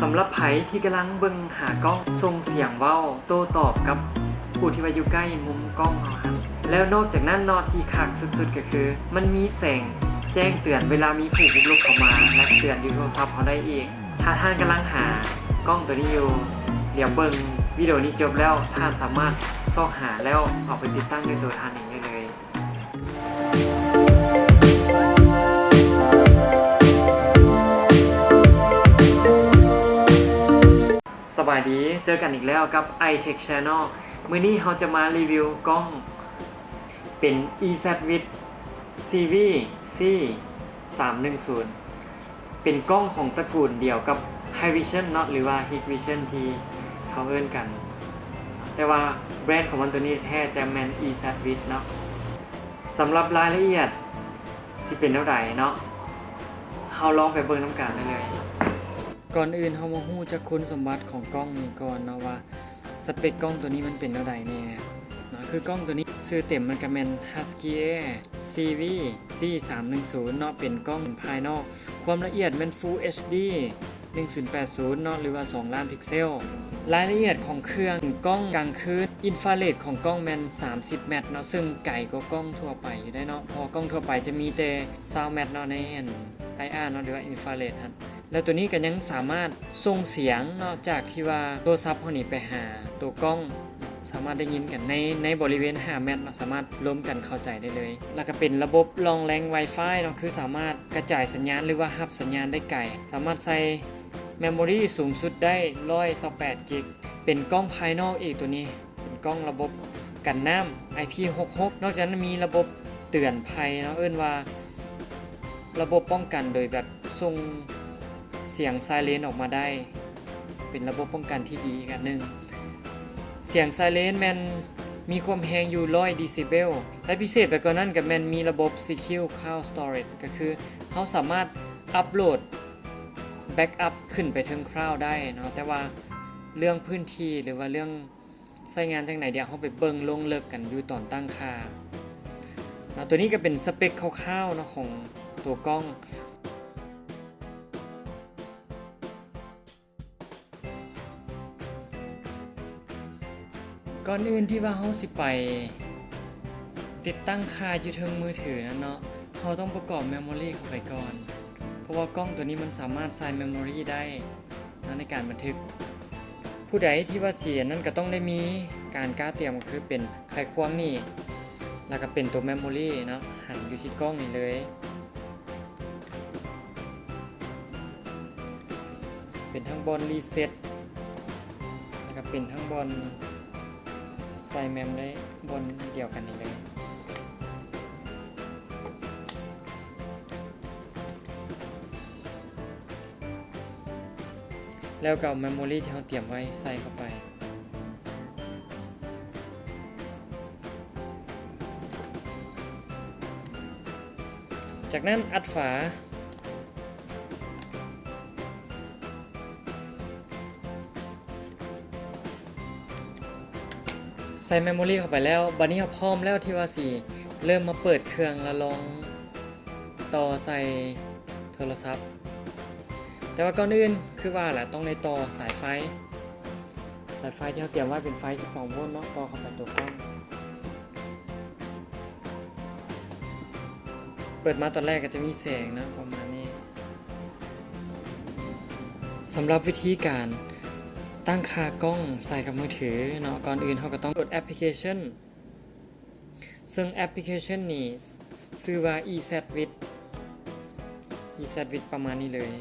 ສຳລັບໃຜທີ່ກຳລັງເບິ່ງຫາກ້ອງສົ່ງສຽງເວົ້າໂຕ້ຕອບກັບຜູ້ທີ່ວ່າຢູ່ໃກ້ມຸມກ້ອງເຮົາຫັ້ນ ແລ້ວນອກຈາກນັ້ນເນາະ ທີ່ຄັກສຸດໆ ກໍຄືມັນມີແສງແຈ້ງເຕືອນເວລາມີຜູ້ບຸກລຸກເຂົ້າມາ ແລະ ເຕືອນຢູ່ໂທລະສັບເຮົາໄດ້ອີກ. ຖ້າທ່ານກຳລັງຫາກ້ອງໂຕນີ້ຢູ່ ດຽວເບິ່ງວິດີໂອນີ້ຈົບແລ້ວ ທ່ານສາມາດຊອກຫາແລ້ວເອົາໄປຕິດຕັ້ງດ້ວຍໂຕທ່ານເອງໄດ້ເລີຍ. ສະບາຍດີ ເຈີກັນອີກແລ້ວກັບ iTech Channel. ມື້ນີ້ເຮົາຈະມາຣີວິວກ້ອງ ເປັນ EZVIT Series C ສາມໜຶ່ງສູນ ເປັນກ້ອງຂອງຕະກູນດຽວກັບ Hikvision ເນາະ ຫຼືວ່າ Hikvision ທີ່ເຂົາເອີ້ນກັນ, ແຕ່ວ່າແບຣນຂອງມັນໂຕນີ້ແທ້ຈະແມ່ນ EZVIT ເນາະ. ສຳລັບລາຍລະອຽດຊິເປັນແນວໃດເນາະ ເຮົາລອງໄປເບິ່ງນຳກັນໄດ້ເລີຍ. ກ່ອນອື່ນເຮົາມາຮູ້ຈັກຄຸນສົມບັດຂອງກ້ອງນີ້ກ່ອນເນາະ ວ່າສະເປັກກ້ອງໂຕນີ້ມັນເປັນແນວໃດແດ່ເນາະ. ຄືກ້ອງໂຕນີ້ຊື່ເຕັມມັນກໍແມ່ນ Husky Air Series C ສາມໜຶ່ງສູນເນາະ ເປັນກ້ອງພາຍນອກ ຄວາມລະອຽດແມ່ນ Full HD ໜຶ່ງສູນແປດສູນເນາະ ຫຼືວ່າສອງລ້ານພິກເຊວ. ລາຍລະອຽດຂອງເຄື່ອງ ເປັນກ້ອງກາງຄືນ ອິນຟາເຣດຂອງກ້ອງແມ່ນສາມສິບແມັດເນາະ ເຊິ່ງໄກກວ່າກ້ອງທົ່ວໄປຢູ່ໄດ໋ເນາະ ເພາະວ່າກ້ອງທົ່ວໄປຈະມີແຕ່ຊາວແມັດເນາະ ໃນອັນ IR ເນາະ ຫຼືວ່າອິນຟາເຣດຫັ້ນ. ແລ້ວໂຕນີ້ກໍຍັງສາມາດສົ່ງສຽງເນາະ ຈາກທີ່ວ່າໂທລະສັບເຮົານີ້ໄປຫາໂຕກ້ອງ ສາມາດໄດ້ຍິນກັນໃນ ໃນບໍລິເວນຫ້າແມັດເນາະ ສາມາດລົມກັນເຂົ້າໃຈໄດ້ເລີຍ. ແລ້ວກໍເປັນລະບົບ Long Range Wi-Fi ເນາະ ຄືສາມາດກະຈາຍສັນຍານ ຫຼືວ່າຮັບສັນຍານໄດ້ໄກ, ສາມາດໃສ່ Memory ສູງສຸດໄດ້ຮ້ອຍຊາວແປດກິກ. ເປັນກ້ອງພາຍນອກອີກໂຕນີ້ ເປັນກ້ອງລະບົບກັນນ້ຳ IP ຫົກຫົກ. ນອກຈາກນັ້ນມີລະບົບເຕືອນໄພເນາະ ເອີ້ນວ່າລະບົບປ້ອງກັນ ໂດຍແບບສົ່ງສຽງໄຊເຣນອອກມາໄດ້ ເປັນລະບົບປ້ອງກັນທີ່ດີອີກອັນໜຶ່ງ. ສຽງໄຊເຣນແມ່ນມີຄວາມແຮງຢູ່ຮ້ອຍເດຊິເບວ ແລະ ພິເສດໄປກວ່ານັ້ນກໍແມ່ນມີລະບົບ Secure Cloud Storage ກໍຄືເຮົາສາມາດອັບໂຫຼດ backup ຂຶ້ນໄປເທິງ Cloud ໄດ້ເນາະ. ແຕ່ວ່າເລື່ອງພື້ນທີ່ ຫຼືວ່າເລື່ອງ ໃຊ້ງານຈັ່ງໃດ ດຽວເຮົາໄປເບິ່ງລົງເລິກກັນຢູ່ຕອນຕັ້ງຄ່າເນາະ. ໂຕນີ້ກໍເປັນສະເປັກຄ່າວໆເນາະ ຂອງໂຕກ້ອງ. ກ່ອນອື່ນທີ່ວ່າເຮົາຊິໄປຕິດຕັ້ງຄ່າຢູ່ເທິງມືຖືນັ້ນເນາະ ເຮົາຕ້ອງປະກອບ memory ເຂົ້າໄປກ່ອນ ເພາະວ່າກ້ອງໂຕນີ້ມັນສາມາດໃສ່ memory ໄດ້ ເນາະ ໃນການບັນທຶກ. ຜູ້ໃດທີ່ວ່າຊິອັນນັ້ນກໍຕ້ອງໄດ້ມີການກະຕຽມ ກໍຄືເປັນໄຂຄວງນີ້ ແລ້ວກໍເປັນໂຕ memory ເນາະ ຫັນຢູ່ທີ່ກ້ອງນີ້ເລີຍ. ເປັນທັງບ່ອນ reset ແລ້ວກໍເປັນທັງບ່ອນໃສ່ mem ໄດ້ບ່ອນດຽວກັນນີ້ເລີຍ. ແລ້ວກໍເອົາ memory ທີ່ເຮົາຕຽມໄວ້ໃສ່ເຂົ້າໄປ. ຈາກນັ້ນອັດຝາ. ໃສ່ memory ເຂົ້າໄປແລ້ວ, ບັດນີ້ເຮົາພ້ອມແລ້ວທີ່ວ່າຊິເລີ່ມມາເປີດເຄື່ອງ ແລ້ວລອງຕໍ່ໃສ່ໂທລະສັບ. ແຕ່ວ່າກ່ອນອື່ນ ຄືວ່າແຫຼະ ຕ້ອງໄດ້ຕໍ່ສາຍໄຟ, ສາຍໄຟທີ່ເຮົາຕຽມໄວ້ເປັນໄຟສິບສອງໂວນເນາະ, ຕໍ່ເຂົ້າໄປຕົວກ້ອງ. ເປີດມາຕອນແລກກໍຈະມີແສງເນາະ ປະມານນີ້. ສຳລັບວິທີການຕັ້ງຄ່າກ້ອງໃສ່ກັບມືຖືເນາະ, ກ່ອນອື່ນເຮົາກໍຕ້ອງໂຫຼດແອັບພລິເຄຊັນ, ເຊິ່ງແອັບພລິເຄຊັນນີ້ຊື່ວ່າ EZVIT, EZVIT ປະມານນີ້ເລີຍ.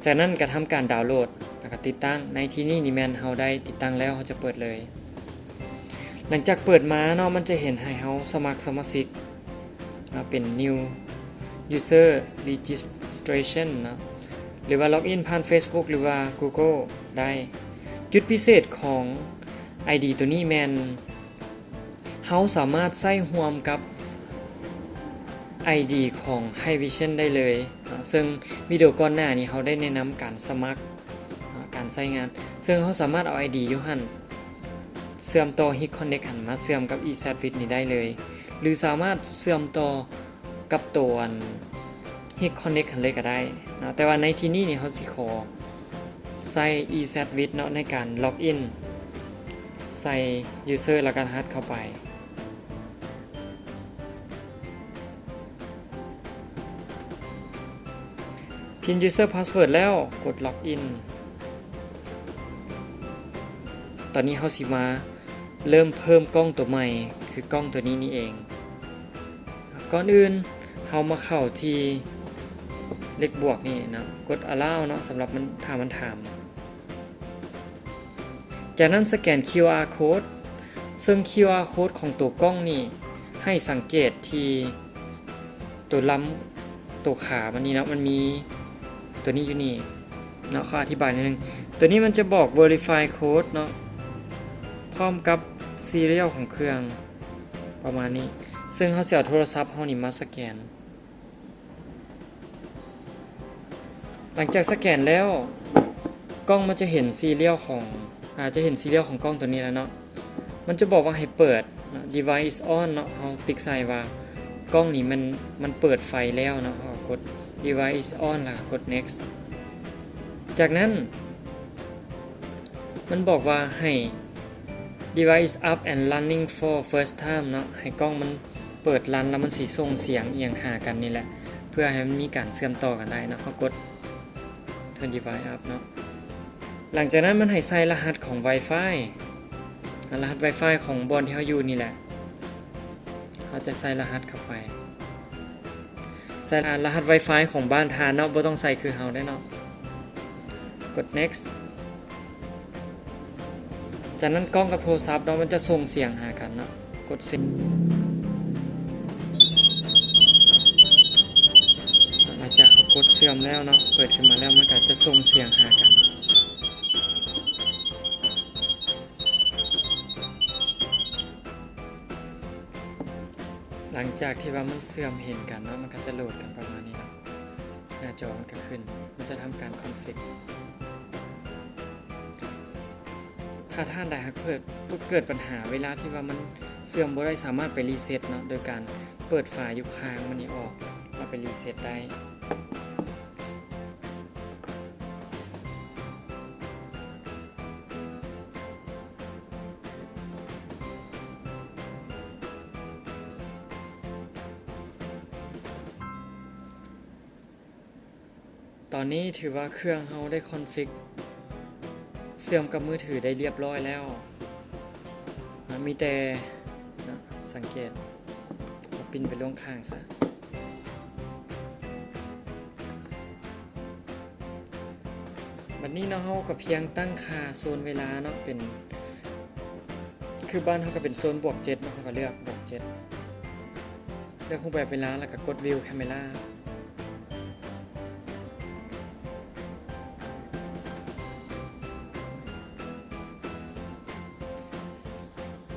ຈາກນັ້ນກໍທຳການດາວໂຫຼດ ແລ້ວກໍຕິດຕັ້ງ. ໃນທີ່ນີ້ນີ້ແມ່ນເຮົາໄດ້ຕິດຕັ້ງແລ້ວ, ເຮົາຈະເປີດເລີຍ. ຫຼັງຈາກເປີດມາເນາະ, ມັນຈະເຫັນໃຫ້ເຮົາສະໝັກສະມາຊິກເນາະ, ເປັນ New User Registration ເນາະ, ຫຼືວ່າ login ຜ່ານ Facebook ຫຼືວ່າ Google ໄດ້. ຈຸດພິເສດຂອງ ID ຕົວນີ້ແມ່ນ ເຮົາສາມາດໃຊ້ຮ່ວມກັບ ID ຂອງ Hikvision ໄດ້ເລີຍເນາະ, ເຊິ່ງວິດີໂອກ່ອນໜ້ານີ້ເຮົາໄດ້ແນະນຳການສະໝັກເນາະ, ການໃຊ້ງານ, ເຊິ່ງເຮົາສາມາດເອົາ ID ຢູ່ຫັ້ນເຊື່ອມຕໍ່ Hik Connect ຫັ້ນມາເຊື່ອມກັບ EZVIT ນີ້ໄດ້ເລີຍ, ຫຼື ສາມາດເຊື່ອມຕໍ່ ກັບໂຕອັນ Hik Connect ຫັ້ນເລີຍກໍໄດ້ເນາະ, ແຕ່ວ່າໃນທີ່ນີ້ນີ້ເຮົາຊິຂໍ ໃຊ້ EasyWizz ເນາະ ໃນການ login ໃສ່ user ແລ້ວກໍລະຫັດເຂົ້າໄປ. ພິມ user password ແລ້ວ ກົດ login. ຕອນນີ້ເຮົາຊິມາເລີ່ມເພີ່ມກ້ອງຕົວໃໝ່ ຄືກ້ອງຕົວນີ້ນີ້ເອງ. ກ່ອນອື່ນເຮົາມາເຂົ້າທີ່ເລກບວກນີ້ເນາະ ກົດ allow ເນາະ ສຳລັບມັນ ຖ້າມັນຖາມ. ຈາກນັ້ນສະແກນ QR code ເຊິ່ງ QR code ຂອງຕົວກ້ອງນີ້ ໃຫ້ສັງເກດທີ່ຕົວລຳ ຕົວຂາມັນນີ້ເນາະ ມັນມີຕົວນີ້ຢູ່ນີ້ເນາະ ຂໍອະທິບາຍໜ້ອຍໜຶ່ງ. ຕົວນີ້ມັນຈະບອກ verify code ເນາະ ພ້ອມກັບ serial ຂອງເຄື່ອງ ປະມານນີ້ ເຊິ່ງເຮົາຊິເອົາໂທລະສັບເຮົານີ້ມາສະແກນ. ຫຼັງຈາກສະແກນແລ້ວ ກ້ອງມັນຈະເຫັນ serial ຂອງ ອາ ຈະເຫັນ serial ຂອງກ້ອງຕົວນີ້ແລ້ວເນາະ ມັນຈະບອກວ່າໃຫ້ເປີດເນາະ device is on ເນາະ ເຮົາຕິກໃສ່ວ່າກ້ອງນີ້ມັນ ມັນເປີດໄຟແລ້ວເນາະ ເຮົາກໍກົດ device is on ແລ້ວກໍກົດ next. ຈາກນັ້ນມັນບອກວ່າໃຫ້ device is up and running for first time ເນາະ ໃຫ້ກ້ອງມັນເປີດຣັນ ແລ້ວມັນຊິສົ່ງສຽງອີ່ຫຍັງຫາກັນນີ້ແຫຼະ ເພື່ອໃຫ້ມັນມີການເຊື່ອມຕໍ່ກັນໄດ້ເນາະ ເຮົາກົດ turn device up ເນາະ. ຫຼັງຈາກນັ້ນມັນໃຫ້ໃສ່ລະຫັດຂອງ Wi-Fi ອາ ລະຫັດ Wi-Fi ຂອງບ່ອນທີ່ເຮົາຢູ່ນີ້ແຫຼະ ເຮົາຈະໃສ່ລະຫັດເຂົ້າໄປ. ໃສ່ ອາ ລະຫັດ Wi-Fi ຂອງບ້ານທ່ານເນາະ ບໍ່ຕ້ອງໃສ່ຄືເຮົາໄດ້ເນາະ ກົດ next. ຈາກນັ້ນກ້ອງກັບໂທລະສັບເນາະ ມັນຈະສົ່ງສຽງຫາກັນເນາະ ກົດ send. ຫຼັງຈາກເຮົາກົດເຊື່ອມແລ້ວເນາະ ເປີດຂຶ້ນມາແລ້ວ ມັນກໍຈະສົ່ງສຽງຫາກັນ. ຫຼັງຈາກທີ່ວ່າມັນເຊື່ອມເຫັນກັນເນາະ ມັນກໍຈະໂຫຼດກັນປະມານນີ້ເນາະ ໜ້າຈໍມັນກໍຂຶ້ນ ມັນຈະທຳການ config. ຖ້າທ່ານໃດຫາກເກີດ ເກີດບັນຫາເວລາທີ່ວ່າມັນເຊື່ອມບໍ່ໄດ້ ສາມາດໄປ reset ເນາະ ໂດຍການເປີດຝາຢູ່ຂ້າງມັນນີ້ອອກ ແລ້ວໄປ reset ໄດ້. ຕອນນີ້ຖືວ່າເຄື່ອງເຮົາໄດ້ config ເຊື່ອມກັບມືຖືໄດ້ລຽບລ້ອຍແລ້ວ ມີແຕ່ ເນາະ ສັງເກດ ເອົາປິ່ນໄປລວງຂ້າງຊະ. ບັດນີ້ເນາະ ເຮົາກໍພຽງຕັ້ງຄ່າໂຊນເວລາເນາະ ເປັນ ຄືບ້ານເຮົາກໍເປັນໂຊນບວກເຈັດເນາະ ເຮົາກໍເລືອກບວກເຈັດ ເລືອກຮູບແບບເວລາ ແລ້ວກໍກົດ view camera.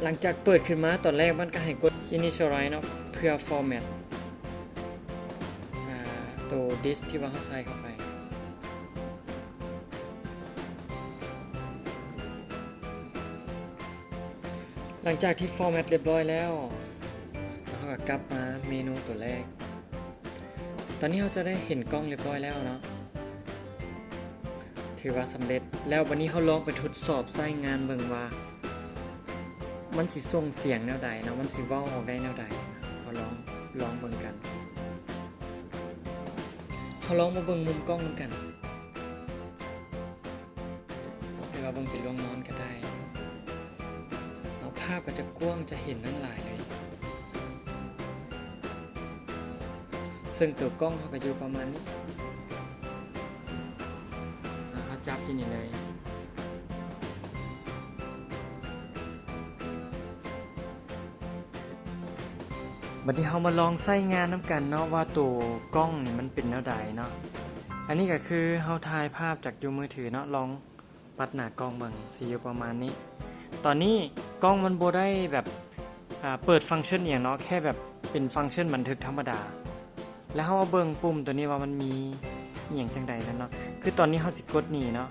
ຫຼັງຈາກເປີດຂຶ້ນມາ ຕອນແລກມັນກໍໃຫ້ກົດ initialize ເນາະ ເພື່ອ format ອາ ໂຕ disk ທີ່ວ່າເຮົາໃສ່ເຂົ້າໄປ. ຫຼັງຈາກທີ່ format ລຽບລ້ອຍແລ້ວ ເຮົາກໍກັບມາເມນູຕົວແລກ. ຕອນນີ້ເຮົາຈະໄດ້ເຫັນກ້ອງລຽບລ້ອຍແລ້ວເນາະ ຖືວ່າສຳເລັດແລ້ວ. ບັດນີ້ເຮົາລອງໄປທົດສອບໃຊ້ງານເບິ່ງວ່າ ມັນຊິສົ່ງສຽງແນວໃດເນາະ ມັນຊິເວົ້າອອກໄດ້ແນວໃດ. ເຮົາລອງ ລອງເບິ່ງກັນ ເຮົາລອງມາເບິ່ງມຸມກ້ອງນຳກັນ. ຫຼືວ່າເບິ່ງເປັນລວງນອນກໍໄດ້ເນາະ ພາບກໍຈະກວ້າງ ຈະເຫັນນັ້ນຫຼາຍເລີຍ. ເຊິ່ງຕົວກ້ອງເຮົາກໍຢູ່ປະມານນີ້ ເຮົາຈັບຢູ່ນີ້ເລີຍ. ບັດນີ້ເຮົາມາລອງໃຊ້ງານນຳກັນເນາະ ວ່າໂຕກ້ອງນີ້ມັນເປັນແນວໃດເນາະ. ອັນນີ້ກໍຄືເຮົາຖ່າຍພາບຈາກຢູ່ມືຖືເນາະ ລອງປັດໜ້າກ້ອງເບິ່ງ ຊິຢູ່ປະມານນີ້. ຕອນນີ້ກ້ອງມັນບໍ່ໄດ້ແບບ ອາ ເປີດຟັງຊັນອີ່ຫຍັງເນາະ ແຄ່ແບບເປັນຟັງຊັນບັນທຶກທຳມະດາ. ແລ້ວເຮົາມາເບິ່ງປຸ່ມຕົວນີ້ວ່າມັນມີອີ່ຫຍັງຈັ່ງໃດນັ້ນເນາະ. ຄືຕອນນີ້ເຮົາຊິກົດນີ້ເນາະ.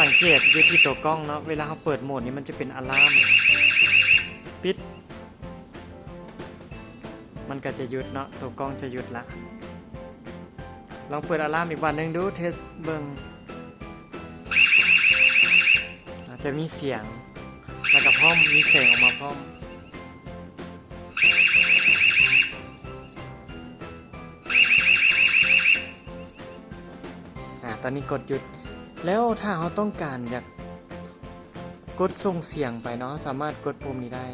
ສັງເກດຢູ່ທີ່ຕົວກ້ອງເນາະ ເວລາເຮົາເປີດໂໝດນີ້ ມັນຈະເປັນອາລາມປິດ. ມັນກໍຈະຢຸດເນາະ, ໂຕກ້ອງຈະຢຸດລະ. ລອງເປີດອາລາມອີກບາດໜຶ່ງດູ, ເທສເບິ່ງ. ອາດຈະມີສຽງ ແລ້ວກໍພ້ອມມີແສງອອກມາພ້ອມ. ອາ ຕອນນີ້ກົດຢຸດ. ແລ້ວຖ້າເຮົາຕ້ອງການຢາກກົດສົ່ງສຽງໄປເນາະ, ເຮົາສາມາດກົດປຸ່ມນີ້ໄດ້.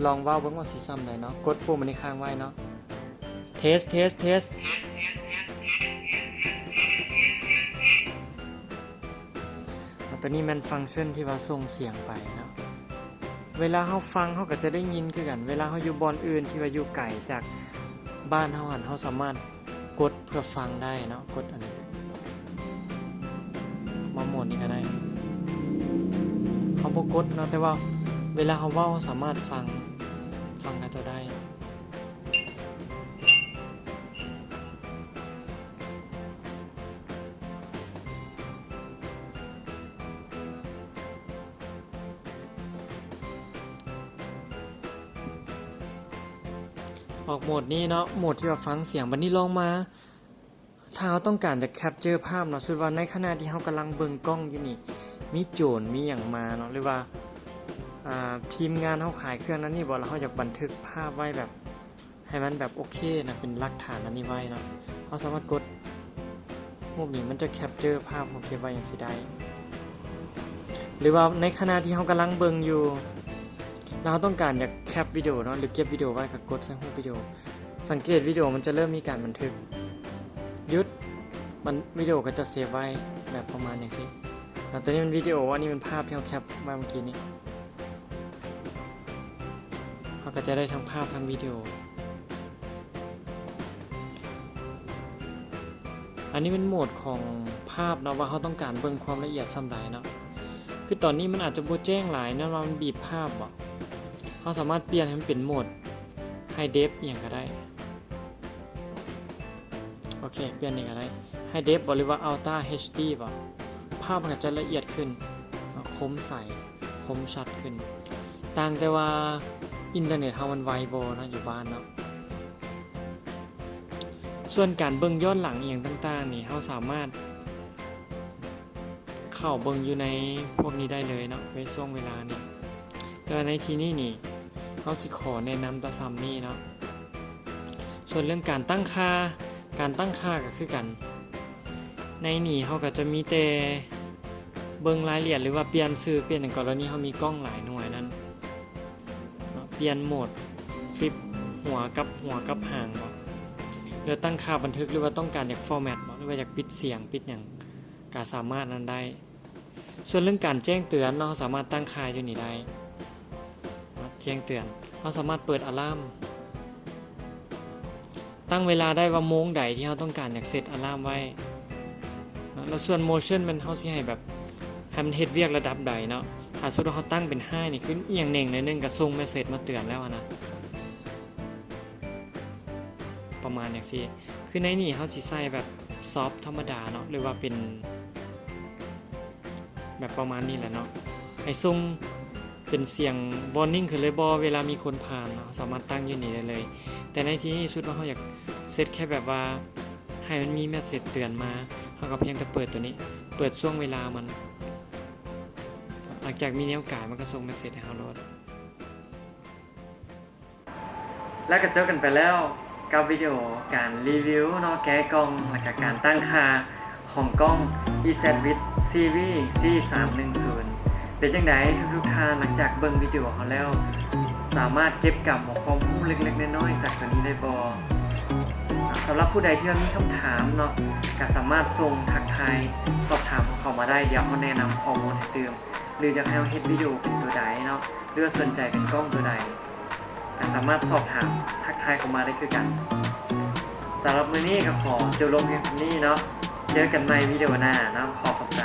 ລອງເວົ້າເບິ່ງວ່າຊິສ່ຳໃດເນາະ. ກົດປຸ່ມອັນນີ້ຄ້າງໄວ້ເນາະ. ເທສ ເທສ ເທສ. ອາ ຕົວນີ້ແມ່ນຟັງຊັນທີ່ວ່າສົ່ງສຽງໄປເນາະ. ເວລາເຮົາຟັງ ເຮົາກໍຈະໄດ້ຍິນຄືກັນ. ເວລາເຮົາຢູ່ບ່ອນອື່ນທີ່ວ່າຢູ່ໄກຈາກບ້ານເຮົາຫັ້ນ, ເຮົາສາມາດກົດເພື່ອຟັງໄດ້ເນາະ. ກົດອັນນີ້ ມາໂໝດນີ້ກໍໄດ້. ເຮົາບໍ່ກົດເນາະ, ແຕ່ວ່າເວລາເຮົາເວົ້າ ເຮົາສາມາດຟັງ, ຟັງເຂົາເຈົ້າໄດ້. ອອກໂໝດນີ້ເນາະ, ໂໝດທີ່ວ່າຟັງສຽງ. ບັດນີ້ລອງມາ ຖ້າເຮົາຕ້ອງການຈະແຄັບເຈີພາບເນາະ, ສົມມຸດວ່າໃນຂະນະທີ່ເຮົາກຳລັງເບິ່ງກ້ອງຢູ່ນີ້ ມີໂຈນມີຫຍັງມາເນາະ, ຫຼືວ່າ ອ່າ ທີມງານເຮົາຂາຍເຄື່ອງນັ້ນນີ້ບໍ, ແລ້ວເຮົາຢາກບັນທຶກພາບໄວ້ແບບ ໃຫ້ມັນແບບໂອເຄນະ, ເປັນຫຼັກຖານອັນນີ້ໄວ້ເນາະ. ເຮົາສາມາດກົດຮູບນີ້, ມັນຈະແຄັບເຈີພາບເຮົາເກັບໄວ້ຫຍັງຊີ້ໄດ້. ຫຼືວ່າໃນຂະນະທີ່ເຮົາກຳລັງເບິ່ງຢູ່ ແລ້ວເຮົາຕ້ອງການຢາກແຄັບວິດີໂອເນາະ ຫຼືເກັບວິດີໂອໄວ້, ກໍກົດໃສ່ຮູບວິດີໂອ. ສັງເກດວິດີໂອມັນຈະເລີ່ມມີການບັນທຶກ. ຢຸດ. ມັນ ວິດີໂອກໍຈະເຊບໄວ້ແບບປະມານຈັ່ງຊີ້. ແລ້ວຕົວນີ້ມັນວິດີໂອ, ອັນນີ້ມັນພາບທີ່ເຮົາແຄັບໄວ້ເມື່ອກີ້ນີ້. ເຮົາກໍຈະໄດ້ທັງພາບທັງວິດີໂອ. ອັນນີ້ເປັນໂໝດຂອງພາບເນາະ, ວ່າເຮົາຕ້ອງການເບິ່ງຄວາມລະອຽດສ່ຳໃດເນາະ. ຄືຕອນນີ້ມັນອາດຈະບໍ່ແຈ້ງຫຼາຍ ຍ້ອນວ່າມັນບີບພາບບໍ. ເຮົາສາມາດປ່ຽນໃຫ້ມັນເປັນໂໝດ High Def ອີ່ຫຍັງກໍໄດ້. ໂອເຄ, ປ່ຽນນີ້ກໍໄດ້. High Def ບໍ ຫຼືວ່າ Ultra ເອັດດີ ບໍ, ພາບມັນກໍຈະລະອຽດຂຶ້ນ, ຄົມໃສ, ຄົມຊັດຂຶ້ນ. ຕ່າງແຕ່ວ່າອິນເຕີເນັດເຮົາມັນໄວບໍ່ເນາະ, ຢູ່ບ້ານເນາະ. ສ່ວນການເບິ່ງຍ້ອນຫຼັງອີ່ຫຍັງຕ່າງໆນີ້ ເຮົາສາມາດເຂົ້າເບິ່ງຢູ່ໃນພວກນີ້ໄດ້ເລີຍເນາະ, ໃນຊ່ວງເວລານີ້. ແຕ່ວ່າໃນທີ່ນີ້ນີ້ ເຮົາຊິຂໍແນະນຳແຕ່ສ່ຳນີ້ເນາະ. ສ່ວນເລື່ອງການຕັ້ງຄ່າ, ການຕັ້ງຄ່າກໍຄືກັນ. ໃນນີ້ເຮົາກໍຈະມີແຕ່ເບິ່ງລາຍລະອຽດ ຫຼືວ່າປ່ຽນຊື່, ປ່ຽນຫຍັງ, ກໍລະນີເຮົາມີກ້ອງຫຼາຍໜ່ວຍນັ້ນ, ປ່ຽນໂໝດ flip ຫົວກັບຫົວກັບຫາງບໍ, ຫຼືຕັ້ງຄ່າບັນທຶກ, ຫຼືວ່າຕ້ອງການຢາກ format ບໍ, ຫຼືວ່າຢາກປິດສຽງ, ປິດຫຍັງ, ກໍສາມາດນັ້ນໄດ້. ສ່ວນເລື່ອງການແຈ້ງເຕືອນເນາະ, ເຮົາສາມາດຕັ້ງຄ່າຢູ່ນີ້ໄດ້. ແຈ້ງເຕືອນ, ເຮົາສາມາດເປີດອາລາມ, ຕັ້ງເວລາໄດ້ວ່າໂມງໃດທີ່ເຮົາຕ້ອງການຢາກເຊັດອາລາມໄວ້ເນາະ. ແລ້ວສ່ວນ motion ມັນ, ເຮົາຊິໃຫ້ແບບ ໃຫ້ມັນເຮັດວຽກລະດັບໃດເນາະ. ຖ້າສົມມຸດວ່າເຮົາຕັ້ງເປັນ high ນີ້, ຄືອີ່ຫຍັງເໜັງໜ້ອຍໜຶ່ງກໍສົ່ງ message ມາເຕືອນແລ້ວຫັ້ນນະ. ປະມານຈັ່ງຊີ້. ຄືໃນນີ້ເຮົາຊິໃສ່ແບບ soft ທຳມະດາເນາະ, ຫຼືວ່າເປັນແບບປະມານນີ້ແຫຼະເນາະ, ໃຫ້ສົ່ງເປັນສຽງ warning ຂຶ້ນເລີຍບໍ ເວລາມີຄົນຜ່ານເນາະ, ເຮົາສາມາດຕັ້ງຢູ່ນີ້ໄດ້ເລີຍ. ແຕ່ໃນທີ່ນີ້ ສົມມຸດວ່າເຮົາຢາກເຊັດແຄ່ແບບວ່າໃຫ້ມັນມີ message ເຕືອນມາ, ເຮົາກໍພຽງແຕ່ເປີດຕົວນີ້, ເປີດຊ່ວງເວລາມັນ, ຫຼັງຈາກມີແນວກາຍ ມັນກໍສົ່ງ message ໃຫ້ເຮົາໂລດ. ແລ້ວກໍຈົບກັນໄປແລ້ວກັບວິດີໂອການຣີວິວເນາະ, ແກະກ່ອງ ແລ້ວກໍການຕັ້ງຄ່າຂອງກ້ອງ ອີແຊັດ Vit ຊີ ວີ ຊີ ສາມໜຶ່ງສູນ. ເປັນຈັ່ງໃດທຸກໆທ່ານ, ຫຼັງຈາກເບິ່ງວິດີໂອເຮົາແລ້ວ ສາມາດເກັບກຳເອົາຄວາມຮູ້ເລັກໆນ້ອຍໆຈາກຕົວນີ້ໄດ້ບໍ່? ສຳລັບຜູ້ໃດທີ່ວ່າມີຄຳຖາມເນາະ, ກໍສາມາດສົ່ງທັກທາຍສອບຖາມເຂົ້າມາໄດ້, ດຽວເຮົາແນະນຳຂໍ້ມູນໃຫ້ຕື່ມ. ຫຼືຢາກໃຫ້ເຮົາເຮັດວິດີໂອເປັນຕົວໃດເນາະ, ຫຼືວ່າສົນໃຈເປັນກ້ອງຕົວໃດ, ກໍສາມາດສອບຖາມທັກທາຍເຂົ້າມາໄດ້ຄືກັນ. ສຳລັບມື້ນີ້ກໍຂໍຈົບລົງພຽງສ່ຳນີ້ເນາະ, ເຈີກັນໃໝ່ວິດີໂອໜ້າເນາະ, ຂໍຂອບໃຈ.